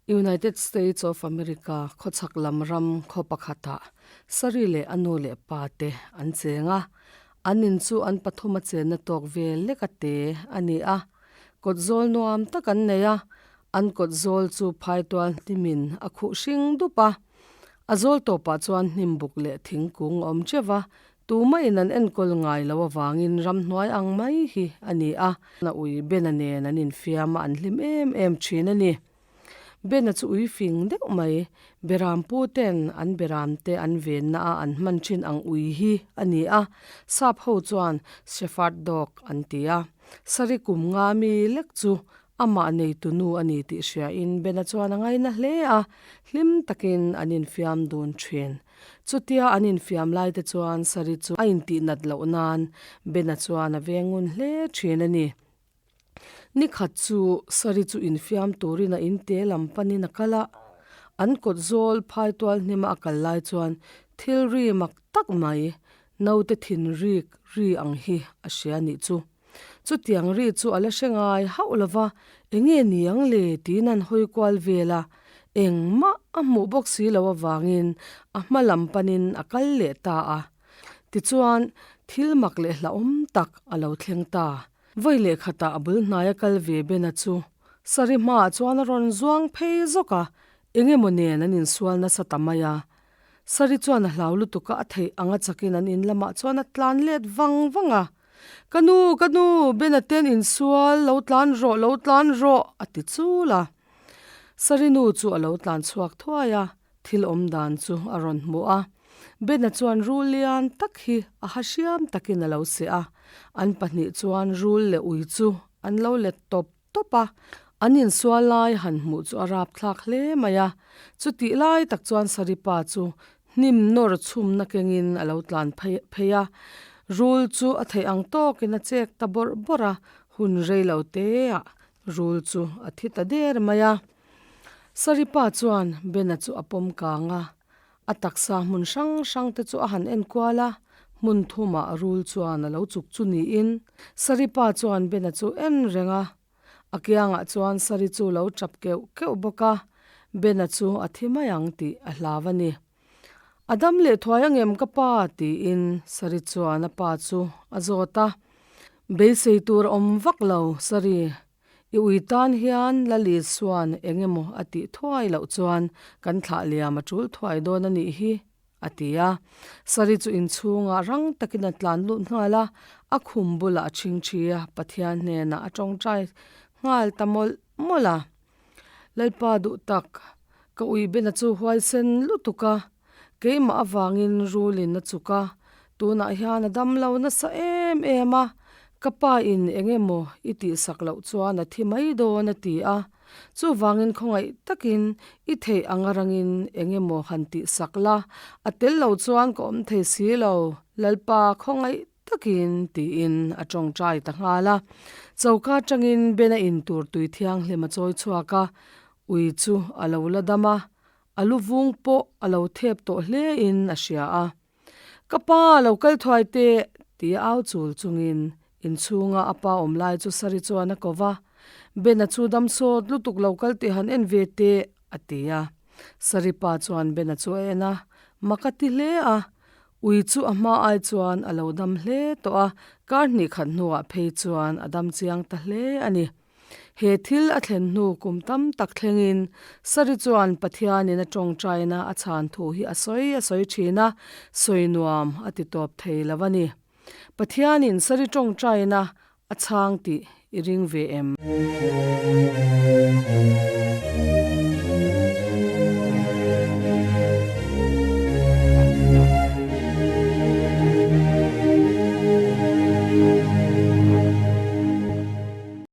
United States of America khawchhak lam ram khaw pakhatah Sari leh a nu leh pa te an cheng a. An in chu an pathum a chenna tawk vel lek a te a ni a. Kawt zawl nuam tak an nei a, an kawt zawl chu phaitual hnimin a khuh hring dup a. A zawl tawpah chuan hnim buk leh thingkung a awm teuh va, tumah in an enkawl ngai lo avangin ramhnuai ang mai hi a ni a. A ui Bena nen an infiam a, an hlim em em thin a ni. Bena chu ui fing deuh mai, Beram pu ten an beram te an venna a an hman thin ang ui hi a ni a, sap ho chuan shepherd dog an ti a. Sari kum nga mi lek chu Amah neitu nu a ni tih hriain Bena chuan a ngaina hle a, hlim takin an infiam dun thin. Chutia an infiam lai te chuan Sari chu a intih nat loh nan Bena chuan a veng ngun hle thin a ni. Ni khat chu Sari chu infiam turin a inte lam panin a kal a, an kawt zawl phai tual hnema a kal lai chuan thil ri mak tak mai, naute thin rik ri ang hi a hria nih chu. Chutiang ri chu a la hre ngai hauh lo va, enge ni ang le tiin an hawi kual vel a, engmah a hmuh bawk si lo avangin a hma lam panin a kal leh ta a. Tichuan, thil mak leh hlauhawm tak a lo thleng ta. Vawi leh khatah a bul hnaia kal ve Bena chu Sari hmaah chuan a rawn zuang phei zawk a, engemaw nen an insual nasa ta mai a. Sari chuan a hlau lutuk a, a theih anga chakin an in lamah chuan a tlan let vang vang a. Ka nu, ka nu, Bena ten insual, lo tlan rawh, lo tlan rawh, a ti chul a. Sari nu chu a lo tlan chhuak thuai a, thil awm dan chu a rawn hmu a. Bena chuan rul lian tak hi a ha hriam takin a lo seh a, an pahnih chuan rul leh ui chu an lo let tawp tawp a. An insual lai han hmuh chu a rapthlak hle mai a, chutih lai tak chuan Saripa chu hnim nawr chhumna kengin a lo tlan phei phei a, rul chu a theih ang tawkin a chek ta bawrh bawrh a, hun rei lo teah rul chu a thi ta der mai a. Saripa chuan Bena chu a pawm kang a, A taksa hmun hrang hrang te chu a han en kual a, hmun thumah rul chuan a lo chuk chu niin Saripa chuan Bena chu en reng a. A kiangah chuan Sari chu lo tap keuh keuh bawk a, Bena chu a thi mai ang tih a hlau a ni. A dam leh thuai angem ka pa? tiin Sari chuan a pa chu a zawt a. Beisei tur a awm vak lo Sari, I ui tan hian Lali chuan eng emaw a tih thuai loh chuan kan thlah liam a tul thuai dawn a nih hi, a ti a. Sari chu inchhungah rang takin a tlan lut nghal a, a khum bulah a chhingthi a, Pathian hnenah a tawngtai nghal ta mawlh mawlh a. Lalpa duh tak, ka ui bena chu huaisen lutuk a, keimah avangin rulin a chuk a, tunah hian a dam lo nasa em em a, ka pa in eng emaw i tihsak loh chuan a thi mai dawn a ti a, chuvangin khawngaih takin i theih anga rangin eng emaw han tihsak la, a tel lo chuan ka awm thei si lo, Lalpa khawngaih takin tiin a tawngtai ta nghal a, choka atangin Ben a in tur tui thianghlim a chawi chhuak a, ui chu a lo la dam a, A lu vung pawh a lo thep tawh hle in a hria a. Ka pa lo kal thuai teh ti a au chul chungin inchhunga a pa awm lai chu Sari chuan a ko va. Bena chu dam sawt lutuk lo kal tih han en ve teh a ti a. Sari pa chuan Bena chu a en a, mak a ti hle a. Ui chu a hma ai chuan a lo dam hle tawh a, kar hnih khat hnuah phei chuan a dam chiang ta hle a ni. He thil a thlen hnu kum tam tak thlengin Sari chuan Pathianin a tawngtaina a chhan thu hi a sawi a sawi thin a, sawi nuam a ti tawp thei lo a ni. Pathianin Sari tawngtaina a chhang tih i ring ve em?